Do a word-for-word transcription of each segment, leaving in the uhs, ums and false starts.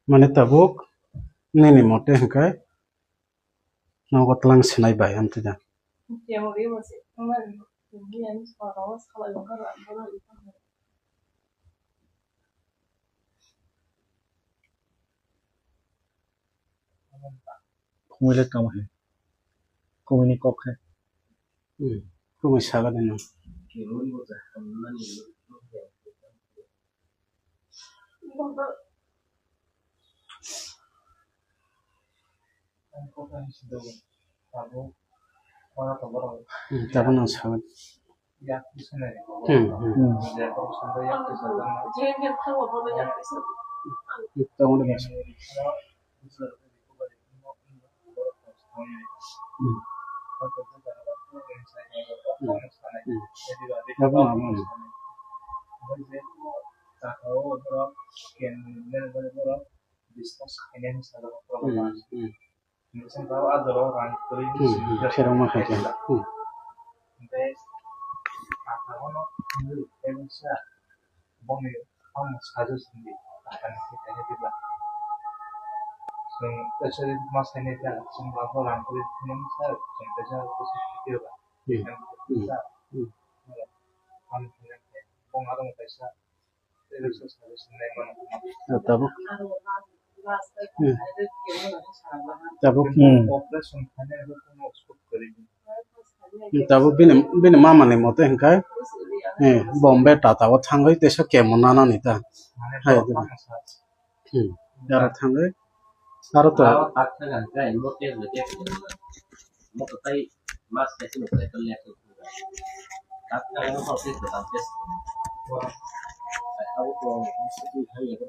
Mane tabuk nini mote hwnkhe nogo twlang sinai bai amtwi da. Kumui le tamo hai. Kumui ni kok hai. Hmm. Kumui saga de no. Hmm, tabuk nang saga. Hmm, hmm. Hmm. Tabuk nang saga. Hmm. Hmm. Hmm. Abo ang. Hmm, hmm. Hmm, hmm. Kherokma hai khe. Hmm. Hmm. Hmm. Hmm. Ah, tabuk. Hmm. Tabuk. Hmm. Hmm, tabuk bini, bini mama ni mote hwnkhe, eh, Bombay Tata o thangwi teisa chemo nanani ta. Hai, hmm, aro thangwi, aro to.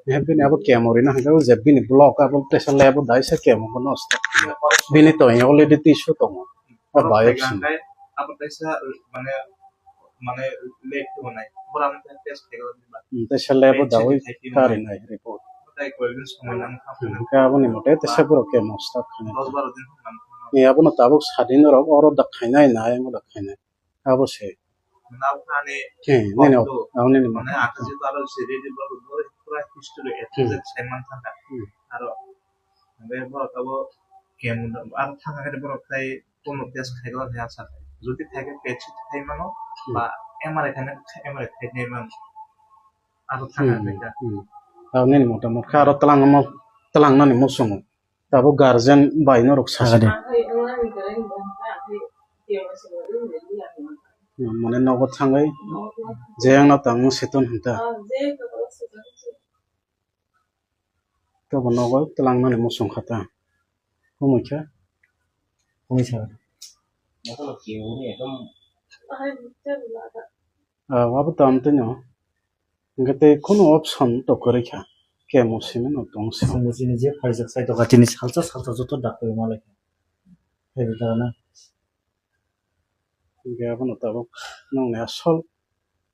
Eh, bini abo chemo rina hwnkhe, o je bini block abo teisa lab o dai se chemo bo nosto. Bini to already tissue tongo. O biopsy. Abo teisa, mane, mane, lab o nai. Bora mane test khai. Hmm, teisa lab o dawi kari nai report. Hmm, hwnkhe aboni mote teisa borok chemo start khainai. Ni abono tabuk sadin rok oro da khainai, nai, oro da khainai. Abo se. He, nini o, abo nini ma. Hmm. Hmm. Hmm. Hmm. Abo nini motamot khe aro twlang, twlangnani muchungo. Tabuk guardian bai norok sasa. Mane nogo thangwi jeyangno tang seton hinta. Tobo nogo twlangnani muchung kha ta. Humui kha. Humui sa. Ah, abo tamo twi no. Hingke tei kheno option to kwrwi kha. Chemo simi no tong se. Chini je phaijak sai doga chini salsa salsa joto doctor ma lai kha. Hai da na. Hingke abono tabuk nongni asol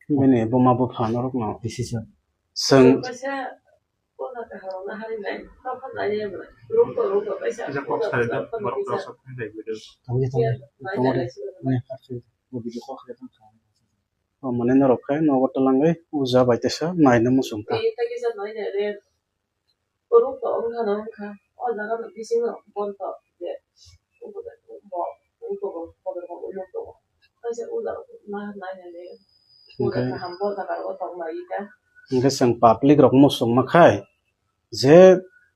bini buma bupha norok no. Decision. Chwng. Kisa kok sai da borok rok sok thang dai video. Tamo tamo. Tamo tamo. Ni harsu bo video kok sai tong kha. O mane norok khe nogo twlangwi uja bai teisa naina muchung kha. Hwnkhe, hwnkhe chwng public rok muchungma khai je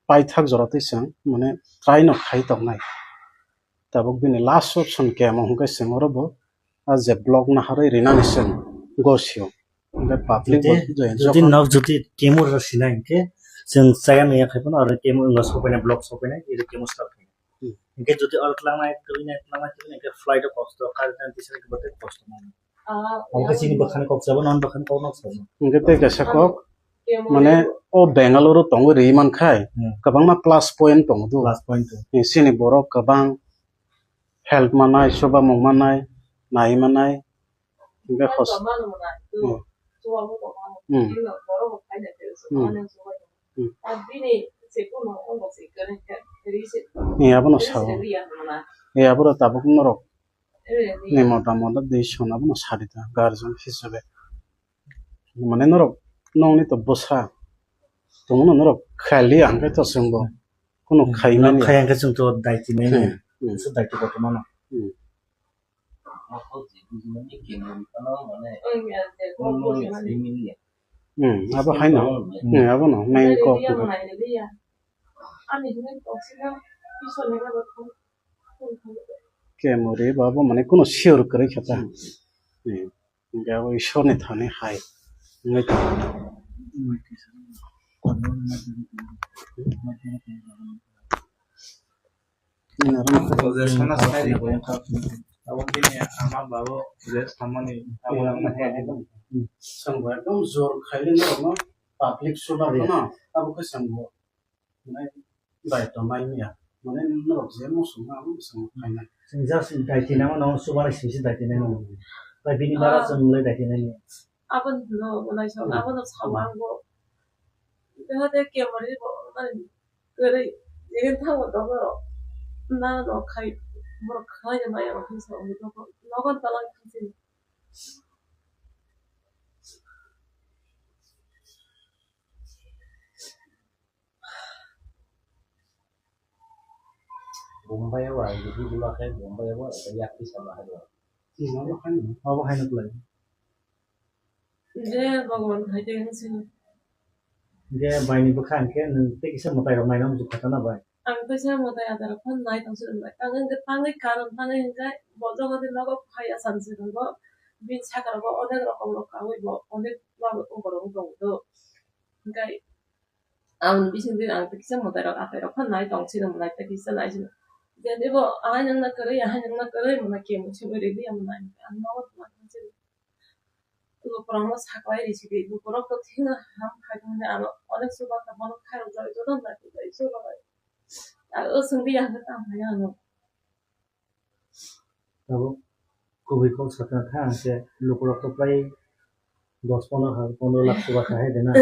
paithak jora twi chwng mane try no khai tongnai. Tabuk bini last option khe amo hwnkhe chwng oro bo a je block naharwi rinani chwng gosio. Hwnkhe public bo jodi, jodi nok jodi chemo rw sinai hwnkhe chwng chaya nungya khai phano aro chemo wngkha sopainai, block sopainai, iro chemo start khainai. Hmm. Hwnkhe jodi oro twlangnai, twlangnai, twlangnai, twlangnai hwnkhe flight o kosto, kari tang tisari khe bote kosto mano. Hwnkhe chini bwkhani kok chabo, non bwkhani kok nok chabo. Hwnkhe tei kaisa kok, mane o Bangalore o tongwi ri mankhai, hmm, kwbangma plus point tongo do. Plus point tongo. Chini borok kwbang help manai, chuba mung manai, nai manai, hingke hos-, hmm. Hmm. Hmm. Hmm. Ni abono sao. E aboro tabuk norok ni mota mota decision abono sadi ta guardian hisabe. Mane norok nongni to bwsa tongmano norok khali hwnkhe to chwngbo kunu khaimani. Khaya hwnkhe chwng to daiti nai. Hmm, hmm. Daiti kotormano. Hmm. Hmm, abo haino. Hmm, abono main kok. Kemuri babo mane kunu sure kwrwi kha ta. Hmm. Hingke abo Ishwarni thani hai wngwi tongo. Chwngbo ekdom jor khaile norokno public chubakhano abo khe chwngbo. Mane daitwmani ya. Mane norok je muchungma ang muchung khainai. Chwng just daitwmani no chubanai simi se daitwmani no. Bai bini bara chwng le daitwmani. Aboni no naisong abono samango. Tei hade kemari bo nai kwrwi jegen thango dogo. Na no khai borok khlai maya hinsa uni dogo. Nogon talang khasin. Bombay o ang bini buma khe Bombay o yakti sama hai. Abo haino, abo haino kwlai. Je Bhagwan hai tei hinsi. Je baini bwkha hwnkhe nwng tei kisa mwtai rok naina muchung kha na bai. Ang tei sa mwtai ada rok phan nai tong sini bai. Ang wngkha tangwi karon tangwi hwnkhe bo jogoni nogo phai asam se tongo. Bini saka rogo onek rokom rok kawi bo onek borok wng tong do. Hwnkhe Ang bisingtwi ang tei kisa mwtai rok atai rok phan nai tong sini mwtai tei kisa nai sini. Jadi bo ahai nangna kwrwi ahai nangna kwrwi mwnai kemo simi rwdi ang mwnai ang nogo tongma tong sini. Lukurokno saklai risi di lukurok to thina ham khai thangni ano onek chuba kha bono khairok jai joto nai tei chuba bai. Ang o swngdi ang khe tamo hai ano. Abo kubui kok sakha kha ang se lukurok to pai dos pondro ha pondro lakh chuba kha hai de na.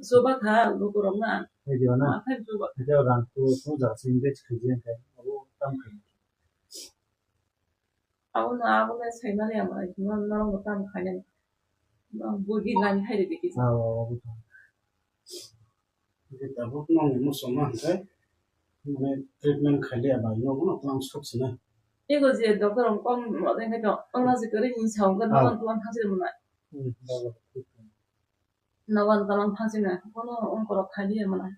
Chuba kha lukurok na. Hai de na. Ma khai chuba. Hai de rang tu tu ja sing bech khai je khai. Abo tam khai. Abo na abo na sai na ya ma ai ma na abo tam khai na. Ma bugi lani hai de ki. Abo abo. Hwnkhe tabuk nokni muchungma hwnkhe, mane, treatment khailiya bai nogo no twlang sok sinai. Ego je doctor rok kok mode hwnkhe to, wngna je kwrwi hinwi sa hwnkhe nogo no twlang thangsi mwnai. Hmm, nogo no twlang thangsi mwnai, bono wngkorok khailiya mwnai.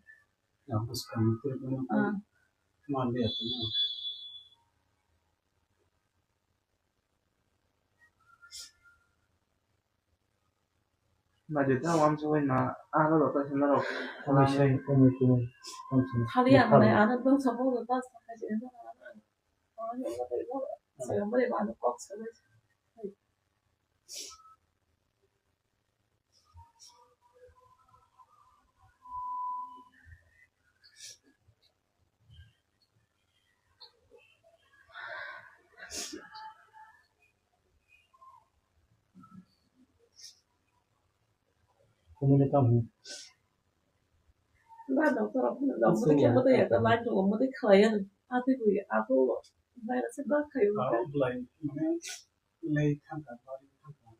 Ang bwskangni treatment khe manliya tongma. Naidi ta uansugui na, ano rota sina rok. Komui se, komui, komui, komui se. Khali ang nai, ano dong sabu no ta sa khai se, ano, ano, ano, ano, ano, ano, ano, kok sa. Kumune tamo. Ba doctor rok phano doctor khe mwtai ya ta line rok mwtai khlai ya. Atwi bui apo virus ba khayo. Aro blai mane lei thangka bari thangka.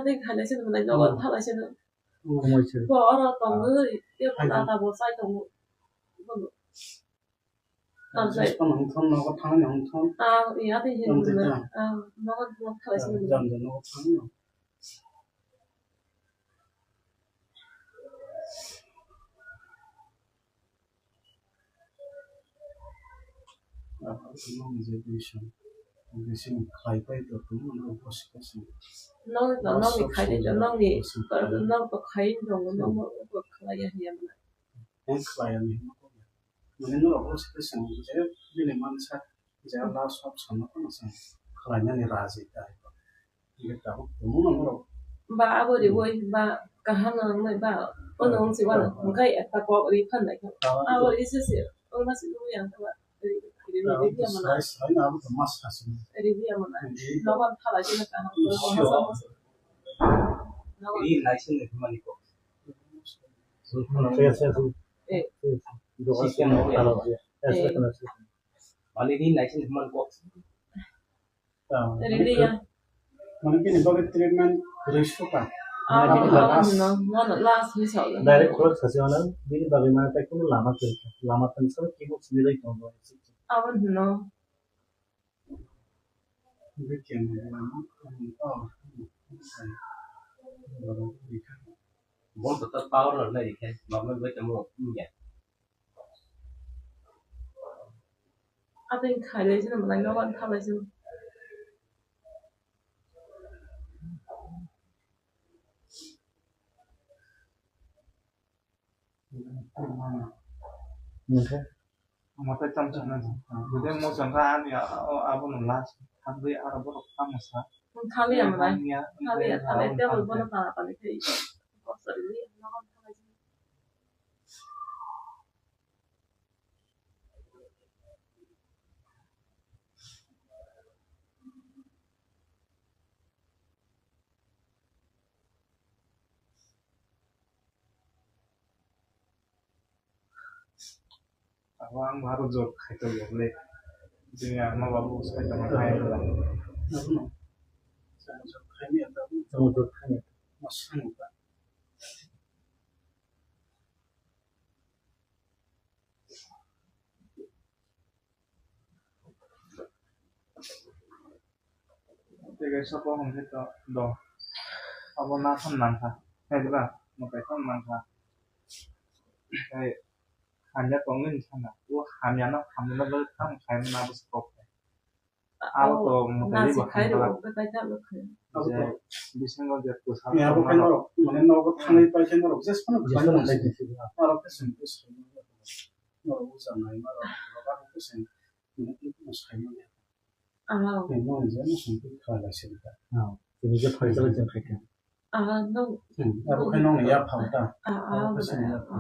Tei khalai se nwngnai, nogo thalai se nw. Bo oro tongwi, tei bo nata bo chai tongo. Bono. Tamsai. Just kono hongthon, nogo thangni hongthon. Ah, iya, tei hin. Tamsai ta. Ah, nogo, nogo thalai se nwngnai. Jam jam nogo thangni. Nokni to, nokni khai de, nokni, nok to khai tongo, nokno khlai ya hiya mwnai. Mane norok o se swng je bini mansa je last option no kono swng khlainani raji tai. Hingke tabuk tongmano norok Ba abo riwi ba kaham nang nai ba ono wng si wano hwnkhe ekta kok ri phan nai kha. Abo ri se se wng ma si nung yang kha ba ri ri ri ri ya mana. Ri ri ya mana. Nogo thala jina kaham. Ri lai se nai mani kok. Eh. Mani ri lai se nai mani kok. Ri ri ya. Mane bini bagwi treatment kwrwi suka. Abo, abo hino, mono last ni sawi. Direct khorok sasi mano, bini bagwi mane tai kunu lama kwrwi kha. Lama tong sano keyboard simi rwi tongo. Abo hino. Bini bagwi lama, oh, oh, oh. Bon to power lo nai khe, normal bai tamo, ya. Atwng khailai sino, belai nogo thalai sino. Mungkhe? Mata cham cham na. Bude mo cham kha ani abo no last. Thangwi aro borok tamo sa. Thali ya mana. Thali ya, thali ya, table bono tala tali khai. Kosari ni, nogo thalai sino. Abo ang baro jok khaito yokle. Jini ama babu sai tama khai. Abono. Jok khai ni ata. Jok khai ni ata. Masang ata. Tei kaisa bo hwnkhe to do. Abo naphano nangkha. Hai diba? Mwtai phano nangkha. Tei hamya tongwi wngkha na. O hamyano hamyano bagwi tamo khaimani abo se kok. Abo to mwtai bo hamya. Bisingo je kwsa. Abo khe norok mane nogo thangwi paikhe norok jesphano khlai mano. Norok khe chwng khe swngo. Norok bwsa nai mano. Norok khe chwng. Tini je phaijak chwng khaikha. Abo khe nokni yapha ta. Abo khe chwng yapha.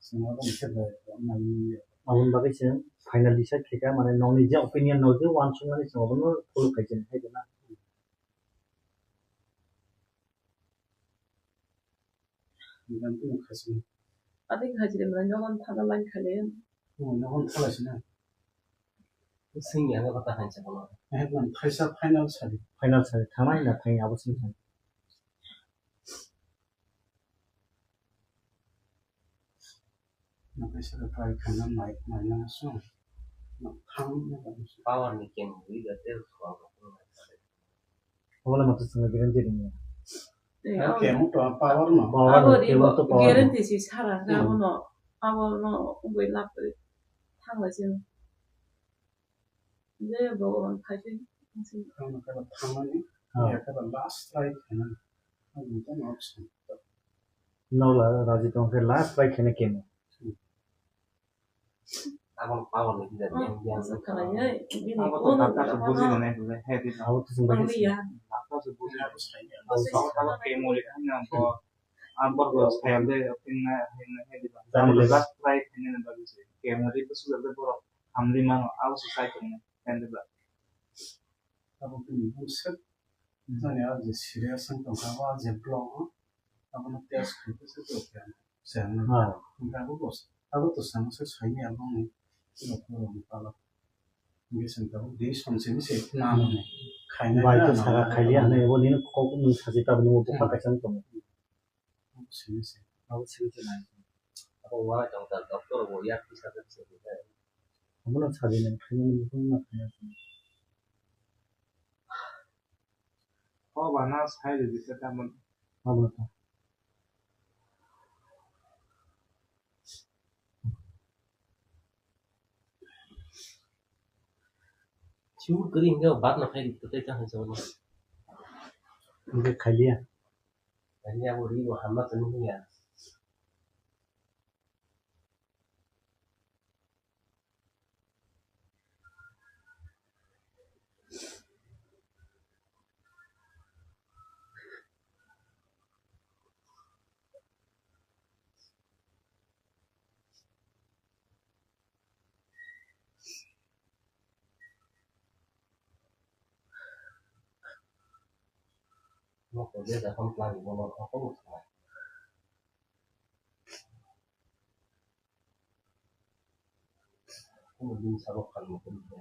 Chwng abo khe bai nai. Aboni bagwi chwng final decide khaikha, mane nokni je opinion, nok je uansukmani chwng abono follow khai chwng khaikha na. Ati khachi de mane nogon thala line khale. Nogon thala sina. Sing ya ko ta hancha ko. Eh, man thaisa final sadi. Final sadi. Thanai na thang abo sing thang. Nakai saka try khaina nai, naina so. Thang na ba so. Power ni ken wi da tel so. Ola mata sanga guarantee ni. Kemo to power no. Power no, kemo to power. Guarantee si sara na uno. Abo no ungui lap thang la sin. Je Bhagavan khaising. Ang khe thangmani, ya khe last try khaina. Ang tong option. Nola raji tong khe last try khaina kemo. Abang power ni tidak yang yang. Abo to doctor se buji nai, he di. Abo to sing buji. Doctor se buji. Abo kemo le kan yang ko. Ang borok bo sayang de, pin na, pin na, he di ba. Tamo le last try khaina ni bagwi se. Kemo ri busu de borok hamri mano, abo se sai tong, he di ba. Abo pin busu. Jani abo je serious wng tong kha, abo je block o, abo no test khai busu to khe. Sayang no. Hingke abo bo, abo to sayang se sai ni abo ni. Abo ni pala. Hingke sengkha bo de som simi se na mo ni. Khaina bai na to na saka na khaili na. Ano abo ni kok ni saji ta bo ni bo pa kaisa tong. Simi se. Abo simi se nai. Abo wala tong ta doctor bo yak kisa kisa se. Abo no saji nai khaina ni bo na khaina. O bana sai de se ta mo. Abo no ta. Chur kari hingga bat na khai dikta tei kaham sa wani. Hingga khaliya. Khaliya bo ri bo hamma tani hingga. Nokni beda hwn khlai bono okhorno khlai. Omo bini sabo khalmo khe khe.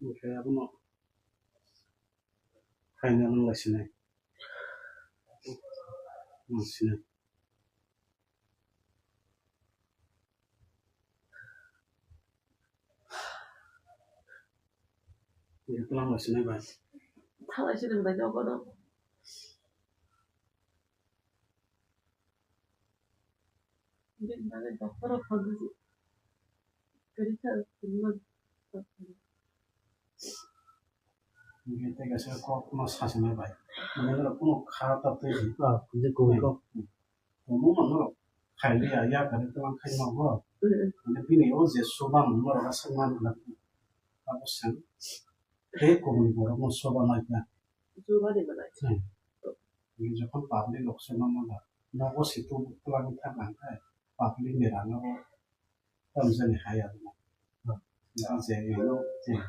Oke, abono final wng lai sinai. Wng sinai. Ini tulang wng sinai bai. Thalai sinai bai, jogo no. Bini bagwi doctor rok phaikha, kwrwi kha, kwrwi man. Bini tei kaisa kok no sasinai bai. Mane norok kuno kha ta twi di. Ah, je kubui kok. Kuno no norok khai liya, ya kare tlang khai ma bo. Mm, mm. Mane bini o je soba no norok aswk man na. Abo sen. Tei kubuni borok no soba nai kha. Chuba de manai. Hmm. Ni jokhon public rok se mano ba, nogo se tu twlangwi thang kha, public ni rang abo tamjani hai abo. Hmm. Jang se ni no, hmm.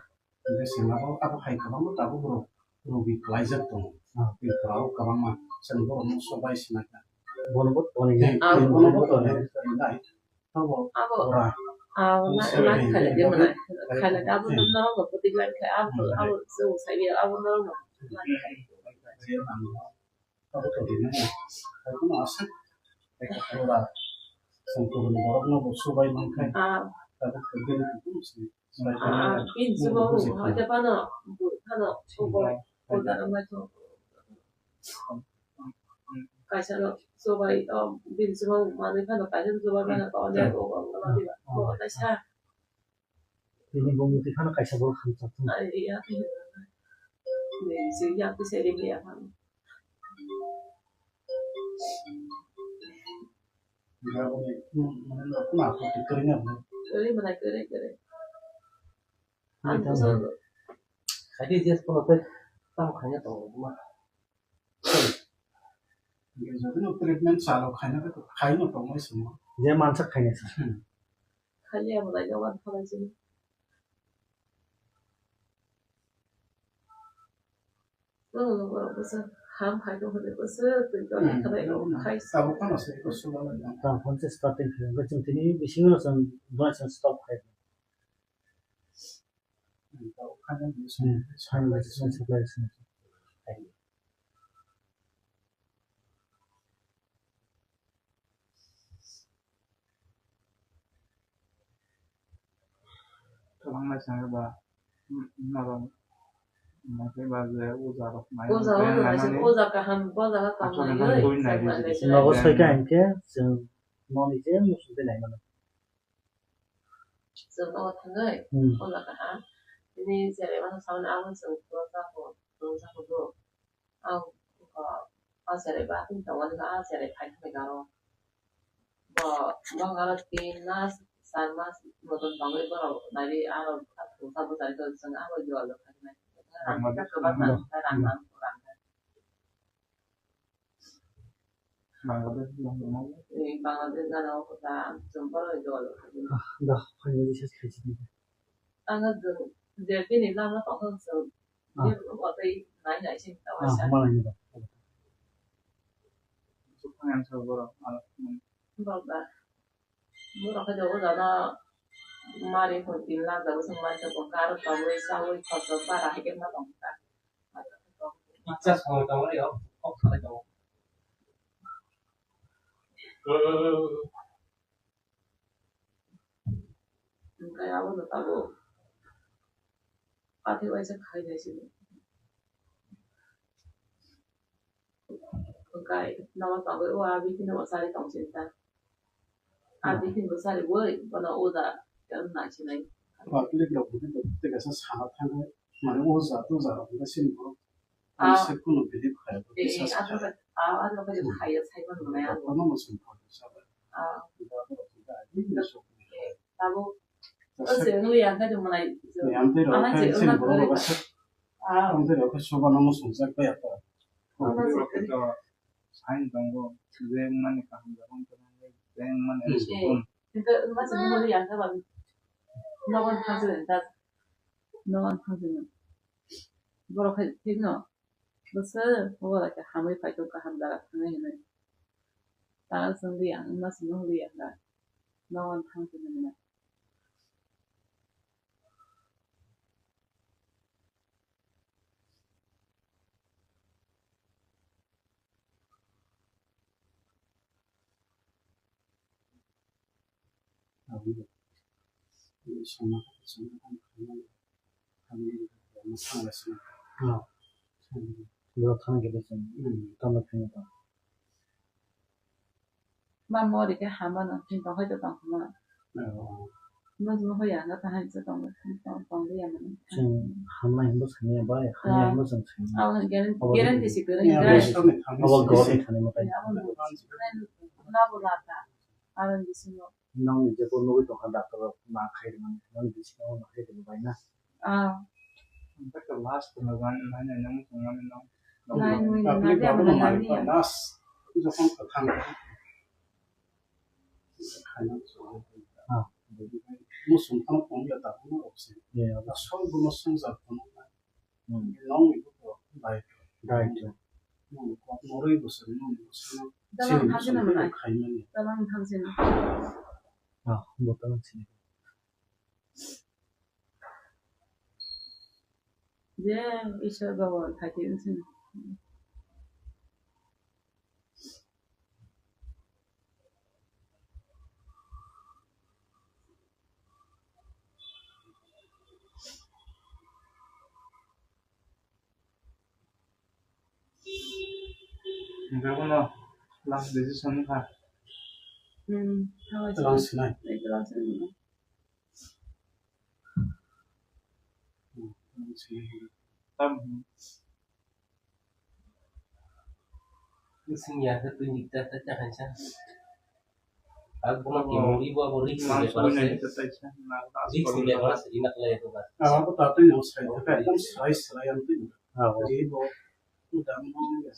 Ni se mano abo hai kwbangma tabuk rok rogi kwlaijak tongo. Hmm. Ni kwrao kwbangma chwng borok no sobai sina kha. Bono bo toni. Hmm. Ah, bono bo toni. Abo, abo, abo na, na khaina de mana, khaina de abo norok no putik lai khai, abo, abo chwng sai bi, abo norok no lai khai. Ah, ah, bini chubago, hoite phano, phano, chubago, order wngmai thung. Kaisa no chubai, o, bini chubago manwi phano, kaisa no chubai mano, o, o, o, o, o, kaisa. Bini bumung twi phano kaisa borok hamjak thung. Ai, ya, ni, si, ya, kisa rim ya, phano. Kwrwi manai, kwrwi, kwrwi. Ang tamo. Khaidi jes kono tei tamo khaina tongo ma. Jotono treatment chalo khaina to khaino tongmai simo. Je mansa khaina sa. Hmm. Khali amo lai jawan khalai sini. Nono borok bwsa ham hai tong hwnwi bwsa twi tong khalai rok khai. Abo phano se ko suba lai. Tamo phone se starting khaina chwng tini bisingo chwng dua chwng stop khai. Kwbangma chwng ba, norok, oja rok nai, oja kaham, oja kaham nai. Nogo soika hinkhe chwng noni je muchung tei nai mano. Chwng nogo thangwi, hmm, o jaga ha, tini cherai mano samani abo chwng phuru jago, phuru jago bo. Ang, o, o cherai ba tini tongo, a cherai phai thangwi garo. Bo, bo garo tin mas, char mas motom tongwi borok naiwi aro phuru jago chari tong chwng abo jora jora khainai. Rang kwbang nang, rang nang, rang nang. Bangladesh gana o kota, chwng borok ni dol. Ah, da, phaini research khaisi di. Ang a jwng je bini lama tong kha chwng. Ah. Je watwi nai nai sing ta. Ah, waisa. Malai ni ba. Chukang answer borok, ah, hmm. Borok da. Borok khe dogo jana mari hwn tin lakh jago chwng mai tongkha, aro tabwi chawi khorsa bara hai khe ma tongkha. Pictures bo tongmani o, kok salai tongo. Hwnkhe abono tabuk pathai waisa khai nai sini. Hwnkhe nogo tongwi o a biphino bo chari tong sini ta. A biphino bo chari wi bono uda nai sinai. Public rok bo tei kaisa sana thangwi mane o jat o jat rok hwnkhe sini borok ah, se kuno believe khai bo eh, kisa eh, sa aswk khai. Ah, aswk khai khaiya sai mano nai ang. Bono mo song kha sa ba. Ah. Tabuk Ose nui yang ka jumlai. Yang tei rok Ahan kai se sini unat borok rok kari. Aswk. Ah. Ang tei rok kai soba namo sumjak bai apa. Ahan se Rok kari. Kito sign tongo. Jeng mani kaham jabon tongo. Jeng mani Hmm. sukun. Kita unat se nui yang ka bang. Nogon thang se ta. Nogon thang se. Borok hai thik no. Bwswk, obo bai khe hamwi phai khe kaham jaga thangnai hinwi. Tara chwng liya, wngma chwngno liya da. Nogo thang tongmani na. Borok thang khe bwswng tamo thangwi tong. Ma mori khe hama no, chini tong hai to tong hama. Bwswng hoya no ta hai se tong, tong, tong liya mani. Chwng hamnai hinbo saniya bai, hamya hinbo chwng saniya. Abo guarantee si kwrwi. Abo government thani mwtai. Nabo lata, aro bisingo. Nokni je bo nugwi tongkha doctor rok ma khai rwmani, nokni bisingo ma khai rwmani bai na. Ah. Last no gan nai nai nang tongmani no. Nai nui Public nai ba nang no nai mari nai. Pa last jokhon kwthang. Ah. Mo sumthang tong ya ta no opsi. Yeah. Asol bo no sung ja tong. Hmm. Nong ni buko dai. Dai to. Nong ni kok noroi bwswk, nong ni bwswk no. Dalang thang sini mana? Khaimani. Dalang thang sini. Ah, bo dalang sini. Je, Isor bawa thaki sini. Hingke bono last decision wngkha. Hmm, thanglai Tlang sinai. Tlang sinai. Hmm, tlang sinai. Tam. Sing ya, satu juta saja kan, sah. Aku nak yang mau ibu, aku risk ni, dia baru saya. Risk ni, dia baru saya, nak lah itu, Pak. Ah, aku tak tahu yang saya, tapi kan saya, saya yang tahu. Ah, oh. Jadi, ibu, udah mau, ya.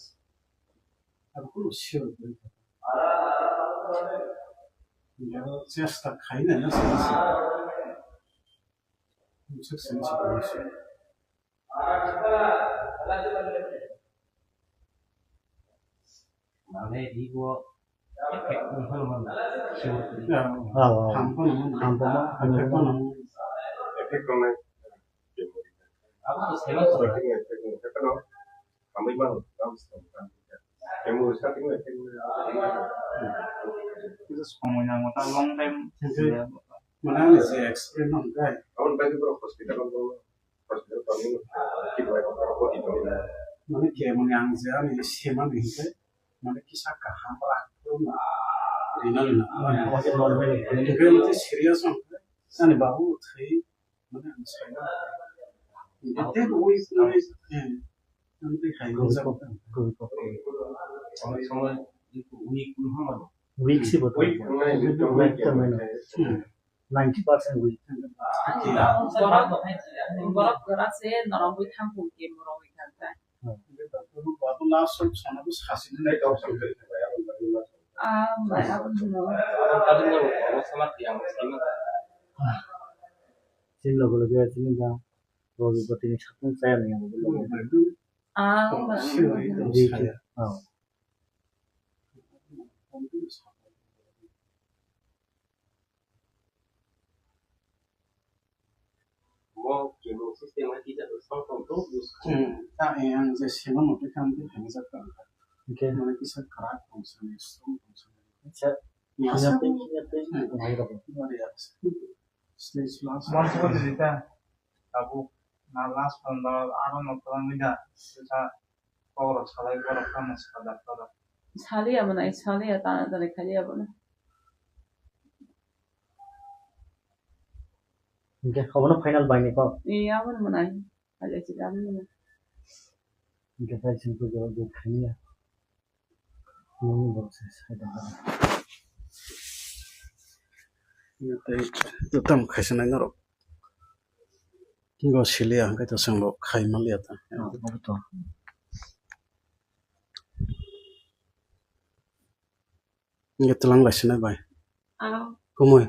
Aku sure. Ya, saya stuck kain aja, saya sih. Sukse, sukse. Mane ibo effect wng phano mano, sure kwrwi. Ya. Ah, ah. Ham phano mano. Ham phano, ham phano. Effect wngnai. Abo to selo to. Effect wngnai, effect wngnai. Effect wngnai. Hamwi mano, tamo se tamo, tamo se. Memory starting effect wngnai. Kisa somoi nango, ta long time. Mane ani se explain hwn kai. Aboni bagwi borok hospital o, hospital tongwi, kibo, body tongwi. Mane kemani ang je ani semani hinkhe, mane kisa kaham bwla rina rina. Hwnkhe mane serious hwn kai, ani babu thwi, mane ang saina. Tei bo ui, ui, eh, ang tei hai Gurukop, gurukop. Somoi somoi weak wng hama. Weak si bo. Weak wngnai, weak wngnai. Hmm. Ninety percent weak. Borok, borok kwrak se norok bai thang phung ke morok bai thang ta. Hmm. Ah, bai, abo no. Chini logo logo chini da. Robi botini sakung chaya ni abo. Ah, bai. Di ke. Oh. Mo kebo system hai kisa to song song to use kha. Hmm. Ta, eh, ang je sima mote kam de hanja kha. Okay. Mane kisa krak tong sani, strong tong sani. Acha. Ya, sini sa-, ate, sini ate, hmm, ngai rabo. Mari ya. Stage last. Mon ko de ta. Tabuk na last panda aro no tong ni da. Sa Borok salai, borok tamo sa doctor rok. Saliya mwnai, saliya tana tani khaliya bono. Hingke obono final bai ni kok? Ee, abono mwnai. Khaliya si abono mwnai. Hingke tai sini ko jawab jawab khaniya. Nini borok se sai tongkha. Tei to tam khaisa nai norok. Go siliya hwnkhe to chwng bo khai manliya ta. Hwnkhe twlang lai sinai bai. Kumui.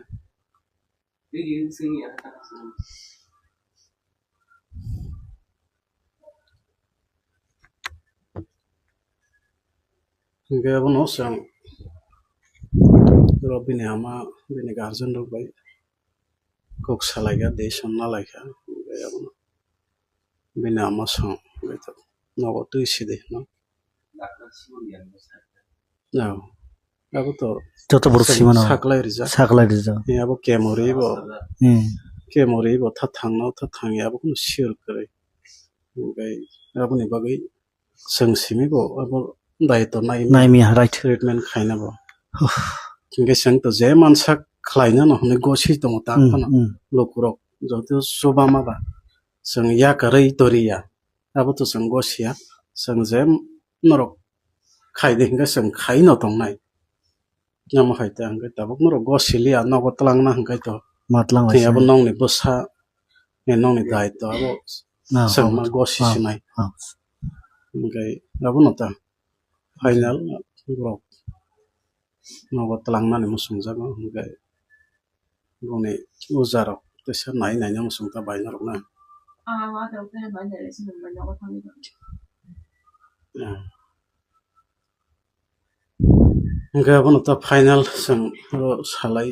Hwnkhe abono chwng oro bini ama, bini guardian rok bai kok salaikha, decision nalaikha. Hwnkhe abono bini ama chwng nogo twi sidi hino. Abo to joto borok chwng simano saklai rijak. Saklai rijak. Abo kemuri bo. Hmm. Kemuri bo tha thangno tha thangya abo kunu sure kwrwi. Hwnkhe aboni bagwi chwng simi bo abo daitw nai. Naimi, right. Treatment khaina bo. Hwnkhe chwng to je mansak khlaina no hwnwi gosi tongo ta. Hmm, phano hmm. Lukurok joto chubama ba chwng yakarwi toriya. Abo to chwng gosiya, chwng je norok khai di hwnkhe chwng khai no tongnai. Namo hai ta hwnkhe tabuk norok gosiliya, nogo twlangna hwnkhe to. Ma twlang lai abo se. Nongni bwsa, nongni daitw abo chwng ma gosi sinai. Hwnkhe abono ta final borok nogo twlangnani muchungjago hwnkhe. Boni ujarok teisa nai nai nang sung ta bai norok na. Ah, wa ta ta bai nai nai sung bai nogo thangwi. Hwnkhe abono ta final chwng oro salai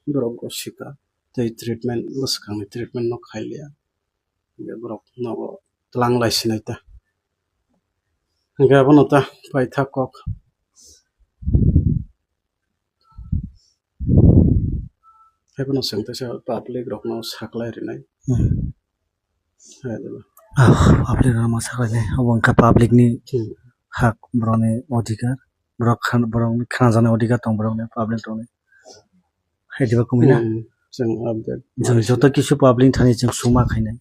borok go sika tei treatment bwskangni treatment no khailiya. Hwnkhe borok nogo twlang lai sinai ta. Hwnkhe abono ta paithak kok. Haiphano chwng teisa public rokno saklai rwnai. Hmm. Hai diba? Ah, public rokno saklai nai. Obo wngkha public ni hak, borokni odhikar. Borok khan-, borokni khnajaknai odhikar tong borokni, public rokni. Hai diba kumui na? Hmm, chwng update. Chwng joto kisu public thani chwng suma khainai.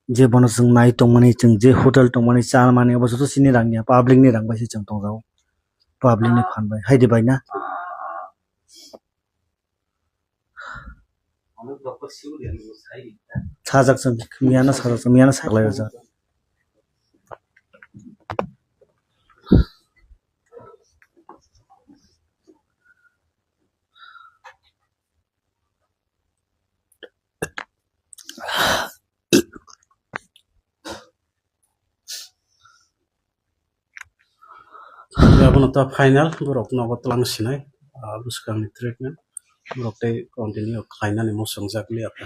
Je bono chwng nai tongmani, chwng je hotel tongmani, cha mani, obo joto chini rang ya, public ni rang bai se chwng tongjago. Public ni phan bai, hai di bai na? Sajak chwng, miya no sajak chwng, miya no saklai rwjak. Abono ta final borok nogo twlang sinai, ah, bwskangni treatment borok tei continue khlainani muchungjak liya ta.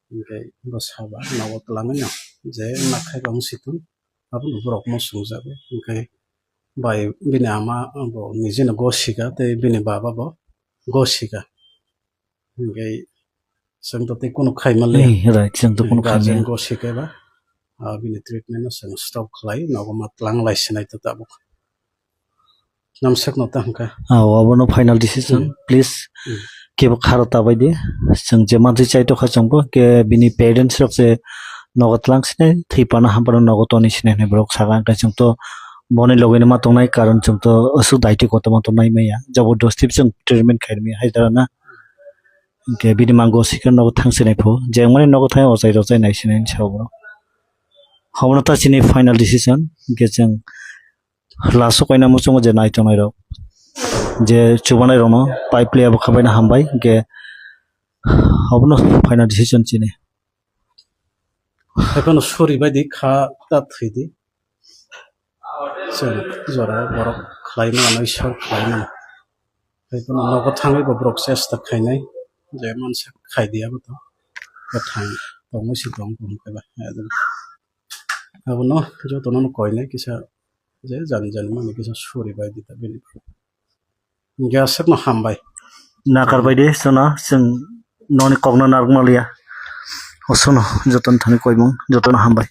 Hwnkhe bo saba nogo twlangwi no je nakhai rok wng si thung, abono borok muchungjago. Hwnkhe bai bini ama bo nijeno gosika tei bini baba bo gosika. Hwnkhe chwng to tei kunu khai manliya. Eh, right, chwng to kunu khai manliya. Guardian gosika ba, ah, bini treatment no chwng stop khlai, nogo ma twlang lai sinai to tabuk. Namsakno ta hwnkha. Ah, obono final decision. Hmm. Please, hmm, kebo kharo ta bai di. Chwng je mantwi chai tokha chwngbo, ke bini parents rok se nogo twlang sinai, thwi pano ham pano nogo toni sinai hinwi borok saka, hwnkhe chwng to boni logino ma tongnai, karon chwng to aswk daitwi kotorma to nai maya. Jabardasti chwng treatment khai maya hai dara na. Hwnkhe bini mango sikhe nogo thang sinai pho. Jeng mani nogo thang ochai rochai nai sinai hinwi sa borok. Obono ta chini final decision. Hwnkhe chwng Laso kaina muchungo je nai tongnai rok, je chubanai rokno pipe liya bwkha baino hambai, hwnkhe obono final decision chini. Haiphano suri bai di kha ta thwi di. Chwng jora borok khlai mano, Ishwar khlai mano. Haiphano nogo thangwi bo borok chesta khainai, je mansa khai di abo to. Kwthang tongwi se tong tong khe ba. Abono jotono no koinai kisa je jani jani mani kisa suri bai di ta bini. Hwnkhe aswkno hambai. Nakar bai di chwngno, chwng noni kokno narwkma liya. Osono jotono thani koimung, jotono hambai.